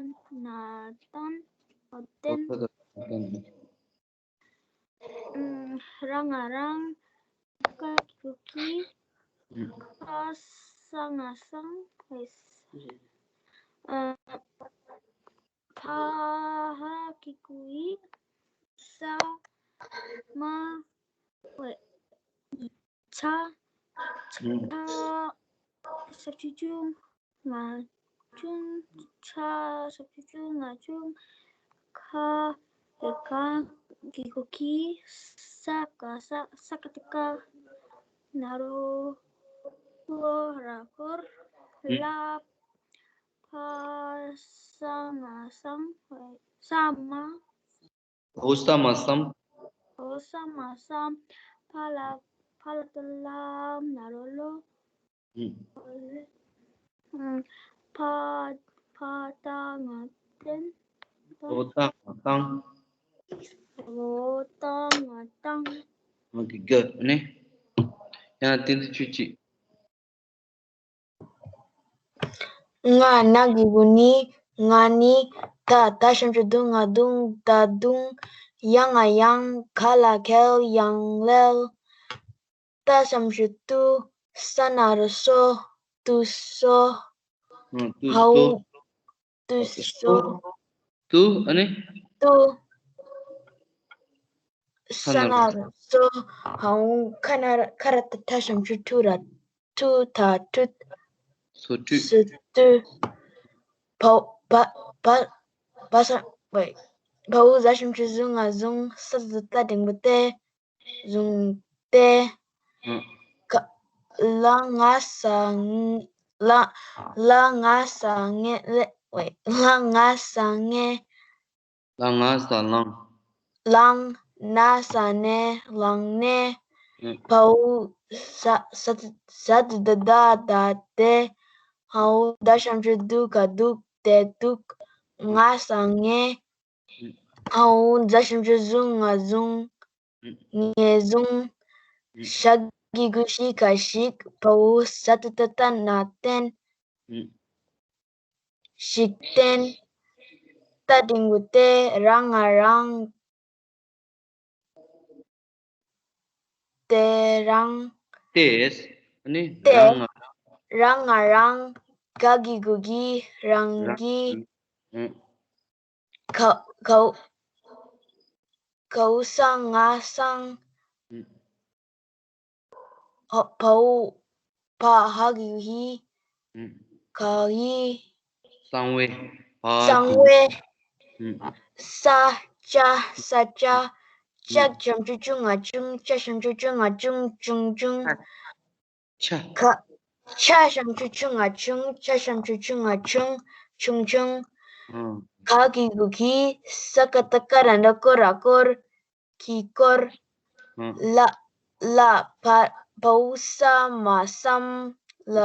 ན་ཏན། ཏན། ཨུམ། ར་ང་རང་། ཀ་གི་གུ་ཀི། ཨུམ། ཁ་ས་ང་སང་། ཨ། ཕ་ཧ་གི་གུ་ཧི། ས་མ་ཝེ་ཚ། ཚ་ཞབས་ཀྱུ་ཅུ་ང་ཅུང་། ཚ་ཞབས་ཀྱུ་ཅུ་ང་ཅུང་། ཁ་ཧེ་ག་གི་གུ་ཀི། ས་ག་ས། ས་ཀ་ཏ་ཀ། ན་རོ་ལོ་ར་སྐོར། ལ་ཕ་ས་ང་སང་། ས་མ། ཕ་ས་མ་སམ། ཕ་ས་མ་སམ། ཕ་ལ་ཕ་ལ་ཏ་ལ་ན་རོ་ལོ། ཨུམ། ཕ་ཕ་ཏ་ང་ཏན། ཕ་ཏ་ང་ཏང་། ཕ་ཏ་ང་ཏང་། ཨོ་ཁེ། གུཌ། ཨ་ནི་ཡང་ཏན་ཏན་ཆུ་ཅིག་ང་ན་གི་གུ་ནི། ང་ནི། ད་ད་ཞབས་ཀྱུ་དུ་ང་དུང་། ད་དུང་། ཡ་ང་ཡང་། ག་ལ་གལ། ཡང་ལེལ། ཏ་ཞབས་ཀྱུ་ཏུ། ས་ན་རོ་སོ། ཏུ་སོ། ཨ། ཏུ་ཧའུ། སོ། ཏུ་སོ། ཏུ། ཨ་ནི། ཏུ། ས་ན་རོ་སོ། ཧའུ། ཁ་ན་ར། ཁ་ར་ཏ་ཐ་ཞབས་ཀྱུ་ཐུ་ར། ཐུ་ཐ་ཐུ། སོ་ཏུ། སོ་ཏུ། བ་བ་བ་བ་ས། ཝེ། བའུ་ཟ་ཞབས་ཀྱུ་ཟུ་ང་ཟུང་། ས་ཏ་ཏ་འགྲེང་བུ་ཏེ། ཟུང་ཏེ། ཨ། ཁ་ལ་ང་ས་ང་། ལ་ལ་ང་ས་ངེ། ལེ། ཝེ། ལ་ང་ས་ངེ། ལ་ང་ས་ལང་། ལང་། ན་ས་ནེ། ལང་ནེ། ཨུ། བའུ་ཟ་ཟ་ཟ་དུ་ད་ད་ད་དེ། ཧའུ་ད་ཞབས་ཀྱུ་དུ་ག་དུག་དེ་དུག་ང་ས་ངེ། ཨུ། ཧའུ་ཛ་ཞབས་ཀྱུ་ཟུ་ང་ཟུང་། ཨུ། ངེ་ཟུང་། ཨུ། ཤ་གི་གུ་ཤི་ག་ཤིག་བའུ་ཟ་ཏ་ཏ་ཏ་ན་ཏན། ཨུ། ཤིག་ཏན། ཏ་འགྲེང་བུ་ཏེ། ར་ང་རང་། དེ་རང་། ཏེས། ཨ་ནི་ཏེ། ར་ང་རང་། ར་ང་རང་། ག་གི་གུ་གི། རང་གི། ཨུ། ག་གའུ་གའུ་ས་ང་སང་། ཨུ། ཧ་བའུ་བ་ཧ་གི་གུ་ཧི། ཨུ། ག་ཧི། གསང་བའི། བ་གསང་གི་བའི། ཨུ། ས་ཅ་ས་ཅ། ཅ་ཨུ། ཞབས་ཀྱུ་ཅུ་ང་ཅུང་། ཅ་ཞབས་ཀྱུ་ཅུ་ང་ཅུང་། ཅུང་ཅུང་། ཆ། ཆ་ཞབས་ཀྱུ་ཆུ་ང་ཆུང་། ཆ་ཞབས་ཀྱུ་ཆུ་ང་ཆུང་། ཆུང་ཆུང་། ཨང་། ག་གི་གུ་གི། ས་ཀ་ཏ་ཀ་ར་ན་རོ་སྐོ་ར་སྐོར། གི་སྐོར། ཨང་། ལ་ལ་བ་བའུ་ས་མ་སམ། ལ་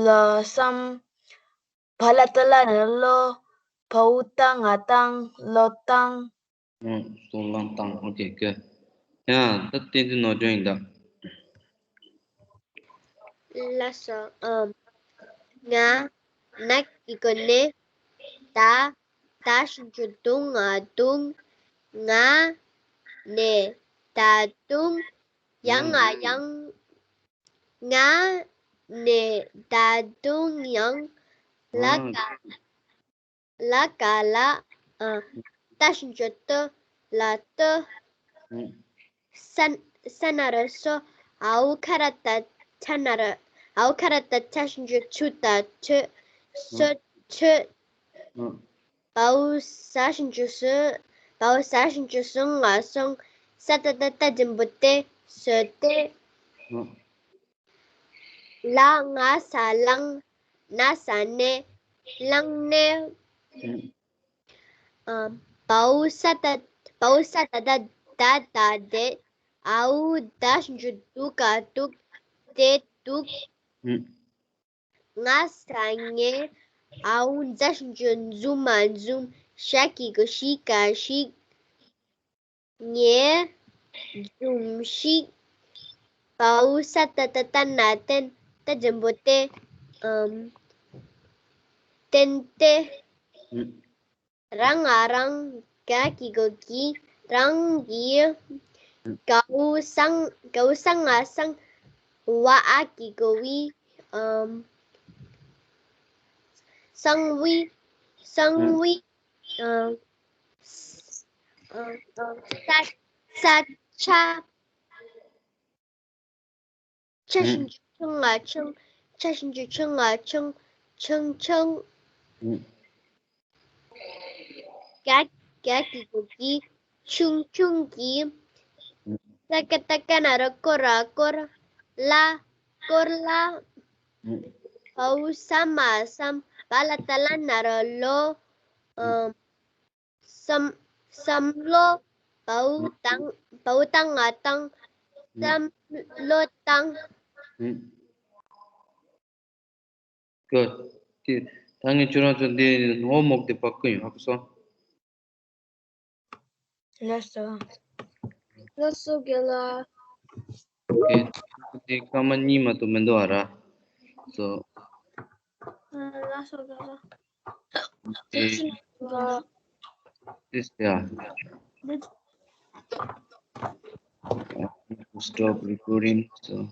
ལ་སམ། བ་ལ་ཏ་ལ་ན་རོ་ལོ། བའུ་ཏ་ང་ཏང་། ལོ་ཏང་། ཨོ། སོ་ལང་ཏང་། ཨོ་ཁེ། གུཌ། ཡ། ད་བསྟན་འཛིན་ནོར་སྒྲོན་ཡིན་ད། ལགས་སོ། ཨམ། ང་ནག་གི་གུ་ནེ། ད་ད་ཞབས་ཀྱུ་དུ་ང་དུང་། ང་ནེ་ད་དུང་། ཡ་ང་ཡང་། ང་ནེ་ད་དུང་ཡང་། ལ་ཀ་ལ་ཀ་ལ། ཨ། ཏ་ཞབས་ཀྱུ་ཏུ། ལ་ཏུ། ཨུ། ས་ས་ན་རོ་སོ། འའོ་ཁ་ར་ཏ་ཆ་ན་རོ། འའོ་ཁ་ར་ཏ་ཆ་ཞབས་ཀྱུ་ཆུ་ཏ་ཆུ། སོ་ཆུ། ཨུ། བའོ་ཟ་ཞབས་ཀྱུ་ཟུ། བའོ་ཟ་ཞབས་ཀྱུ་ཟུ་ང་ཟུང་། ས་ཏ་ཏ་ཏ་འགྲེང་བུ་ཏེ། སོ་ཏེ། ཨུ། ལ་ང་ས་ལང་། ན་ས་ནེ། ལང་ནེ། ཨུ། ཨ། བའོ་ས་ཏ། བའོ་ས་ཏ་ཏ་ད་ད་དེ། འའོ་ད་ཞབས་ཀྱུ་དུ་ག་དུག་དེ་དུག་ཨུ། ང་ས་ངེ། ཨའུ་ཛ་ཞབས་ཀྱུ་འཛུ་མ་འཛུམ། ཞ་གི་གུ་ཞི་ག་ཞིག་ཉེ་འཛུམ་ཞིག་བའོ་ས་ཏ་བཏགས་སྟ་ན་བསྟན། ཏ་འགྲེང་བུ་སྟེ། ཨམ། བསྟན་ཏེ། ར་ང་རང་། ག་གི་གུ་གི་རང་གི་གའོ་ས་ང་གའོ་ས་ང་སང་། བ་ཨ་གི་གུ་བི། ཨམ། སང་བི། སང་བི། ཨམ། ས་ས་ཆ། ཆ་ཞབས་ཀྱུ་ཆུ་ང་ཆང་། ཆ་ཞབས་ཀྱུ་ཆུ་ང་ཆང་། ཆང་ཆང་། ག་ག་གི་གུ་གི་ཆུང་ཆུང་གི་ས་ཀ་བཏགས་སྐ་ན་ར་སྐོ་ར་སྐོར། ལ་སྐོར་ལ། བའོ་ས་མ་བསམ། བ་ལ་བཏགས་བླ་ན་ར་བློ། ཨམ། བསམ་བསམ་བློ། བའོ་བཏགས་བའོ་བཏགས་ང་བཏང་། བསམ་བློ་བཏང་། ག་དེ་ད་ངས་ཁྱོད་རང་ཚོ་འདི་ཧོམ་ཝོག་དེ་ཕབ་གི་ཡིན། ཧ་གོ་སོང་། ལགས་སོ། ལགས་སོ་རྒན་ལགས། དེ་དེ་སྐར་མ་གཉིས་མ་གཏོགས་མི་འདུག་ཨ་ར། སོ། ལགས་སོ་རྒན་ལགས། དེ་དེ་ཡ། Stop recording. So.